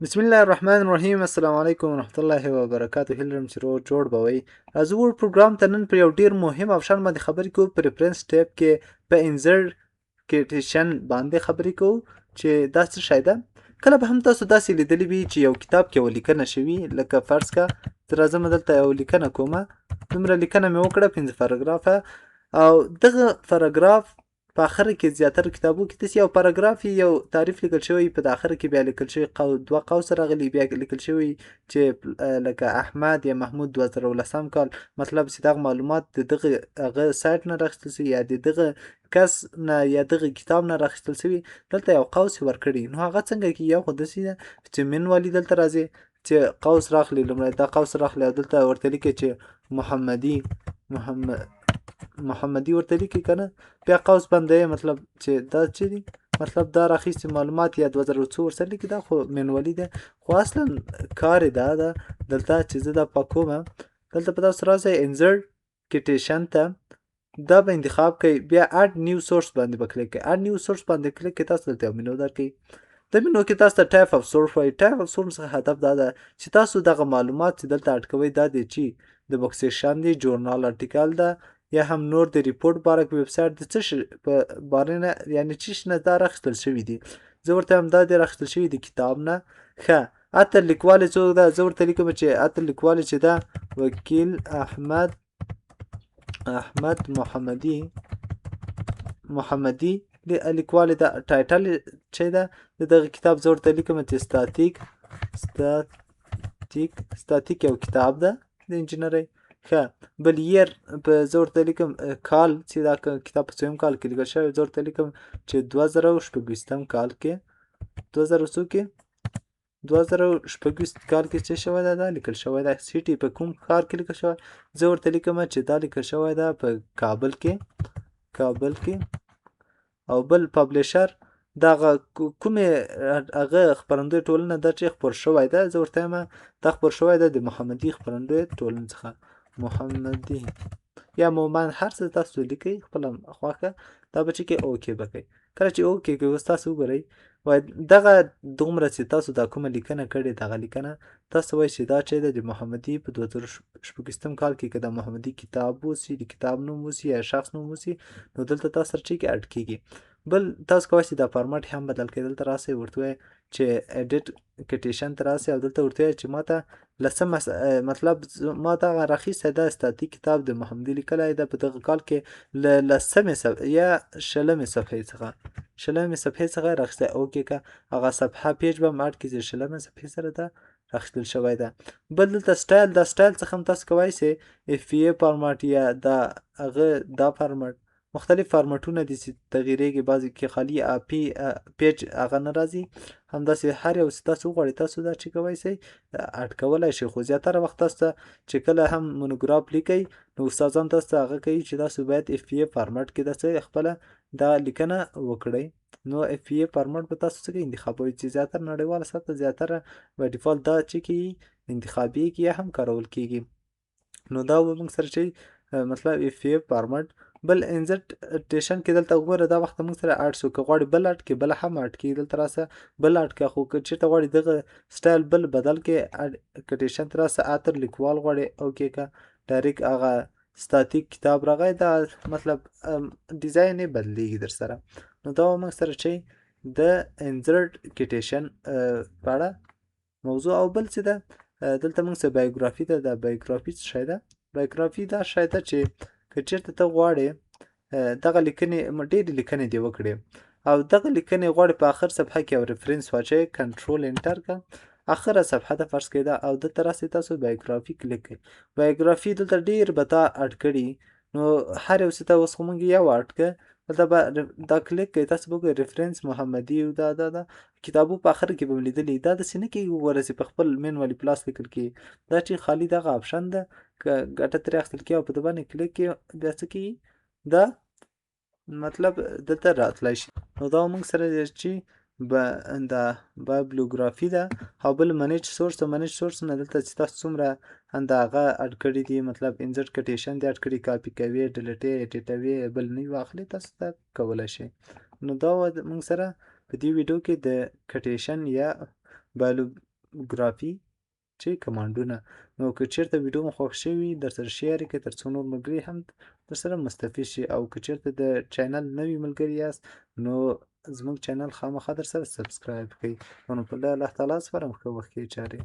بسم الله الرحمن الرحیم. السلام علیکم ورحمت الله وبرکاته. هیله لرم چې روغ جوړ به وئ. راځو ور پروګرام ته. نن پر یو ډیر مهم option باندې خبرې کوو، په reference tab کې په insert citation باندې خبرې کوو چې دا څه شی ده. کله به هم تاسو داسې لیدلي وي چې یو کتاب کې یوه لیکنه شوي، لکه فرض که زه راځم دلته یو لیکنه کومه، دومره لیکنه مې وکړه 5 پاراګرافه، او دغه پاراګراف په اخر کې زیاتره کتابو کې داسې یو پاراګراف یو تعریف لیکل شوی، په اخر کې بیا لیکل شوی دوه قوسه راغلي، بیا لیکل شوی چې لکه احمد یا محمود 2010 کال، مطلب چې دغه معلومات د دغه هغه سایت نه راخیستل شوي یا د دغه کس نه یا دغه کتاب نه راخیستل شوي. دلته یو قوس یې ورکړي. نو هغه څنګه کې یو خو داسې ده چې manually دلته راځي چې قوس راخلي، لومړی دا قوس راخلي او دلته ورته لیکي چې محمدي، محمدي ورته لیکي که نه، بیا قوس بندوي، مطلب چې دا چې دي، مطلب دا راخیستي معلومات یا 2000 څو ورسره لیکي. دا خو manually ده، خو اصلا کار یې دا ده دلته چې زه دا پاکوم. دلته په تاسو راځئ insert citation ته، دا به انتخاب کړئ، بیا add new source باندې به کلیک کړئ. add new source باندې کلیک کړئ، تاسو دلته یو مینو درکوي. د مینو کې تاسو ته type of source وایي. type of source څخه هدف دا ده چې تاسو دغه معلومات چې دلته add کوئ دا دی چې د book section دی، journal article ده، یا هم نور د report باره کې ویب سایټ د څه شي په باره نه، یعنی چی شي نه دا راخیستل شوي دي. زه ورته هم دا دی راخیستل شوي دي کتاب نه. ښه author لیکوال یې څوک ده؟ زه ورته لیکم چې author لیکوال یې چې ده وکیل احمد محمدي لیکوال یې ده. title چې ده د دغه کتاب زه ورته لیکم چې ستاتیک یو کتاب ده د انجینرۍ. ښه بل year په زه ورته لیکم کال چې دا کتاب په څویم کال کې لیکل شوی، زه ورته لیکم چې 2026 کال کې، دوه زره څو کې، 2026 کال کې چې شوی ده دا لیکل شوی ده. city په کوم ښار کې لیکل شوی؟ زه ورته لیکم چې دا لیکل شوی ده په کابل کې، کابل کې. او بل publisher دغه کومې هغه خپرندوی ټولنه ده چې خپور شوی ده، زه ورته وایم دا خپور شوی ده د محمدي خپرندوی ټولنې څخه، محمدي یا مومند، هر څه تاسو لیکئ خپله خوښه. دا به چې کې okay به کوئ. کله چې okay کوئ اوس تاسو وګورئ وایي دغه دومره چې تاسو دا کومه لیکنه کړې، دغه لیکنه تاسو وایي چې دا چې ده د محمدي په 2026 کال کې که د محمدي کتاب وسي، د کتاب نوم وسي یا شخص نوم وسي، نو دلته تاسو سره چې کې add کیږي. بل تاسو کولی شئ دا فارمټ هم بدل کړئ. دلته راسئ ورته ووایئ چې edit citation ته راسئ او دلته ورته ووایئ چې ما ته لسم مطلب ما دغه راخیستی ده ستاتي کتاب د محمدي لیکلی ده په دغه کال کې له لسمې یا شلمې صفحې څخه، شلمې صفحې څخه راخیستی. okay که هغه صفحه page به هم add کړي چې شلمې صفحې سره ده راخیستل شوی ده. بل دلته سټایل، دا سټایل څخه هم تاسو کولی شئ APA format یا دا هغه دا فارمټ، مختلف فارمټونه دي چې تغیرېږي، بعضې کې خالي اپی page هغه نه راځي. همداسې هر یو چې تاسو وغواړئ تاسو دا چې کوی شئ add کولی شئ. خو زیاتره وخت تاسو ته چې کله هم مونوګراف لیکئ نو استادان تاسو ته هغه کوي چې تاسو باید APA format کې داسې خپله دا لیکنه وکړئ. نو APA format به تاسو څنګه انتخابوئ چې زیاتره نړیواله سطح زیاتره by default دا چې کېږي انتخابېږي یا هم کارول کېږي. نو دا به موږ سره چې مطلب APA format. بل insert citation کې دلته وګوره دا وخت موږ سره add شو، که غواړي بل add کې بل هم add کړي، دلته راسه بل add که، خو که چېرته غواړي دغه سټایل بل بدل کې add citation ته راسه، author لیکوال غواړي okay که direct هغه ستاتیک کتاب راغی، دا مطلب design یې بدلیږي در سره. نو دا موږ سره چې د insert citation په اړه موضوع. او بل څه ده دلته موږ سره bibliography ده. دا bibliography څه شی ده؟ bibliography دا شی ده چې که چېرته ته غواړې دغه لیکنې ډېرې لیکنې دې وکړې او دغه لیکنې غواړې په آخر صفحه کې یو reference واچوې، control enter که آخره صفحه ته فرض کړئ دا، او دلته راسئ تاسو bibliography کلیک کړئ. bibliography دلته ډېر به تا add کړي، نو هر یو څه ته اوس خو موږ یو add که، دلته به دا کلیک کړئ، تاسو به وګورئ reference محمدي او دا دا دا کتابو په آخر کې به مې لیدلي. دا داسې نه کېږي وګوره چې په خپل manually په لاس لیکل کېږي، دا چې خالي دغه option ده که ګټه ترې اخیستل کېږي او په ده باندې کلیک کړي بیا څه کېږي دا مطلب دلته راتلی شي. نو دا موږ سره چې دا bibliography ده. او بل manage source ده. manage source نه دلته چې تاسو څومره دا هغه add کړي دي، مطلب insert citation دي add کړي، کاپي کوي، delete یې، edit وي، بل نوی واخلي تاسو ته کولی شئ. نو دا موږ سره په دې ویډیو کې د citation یا ګرافي چې کمانډونه. نو که چیرته ویډیو مو خوښ شوي در سره share یې کړئ تر څو نور ملګري هم در سره مستفید شي، او که چیرته د channel نوي ملګري یاست نو زموږ channel خامخا در سره subscribe کړئ. نو په الله تعالی سپارم، ښه وخت کې چارې.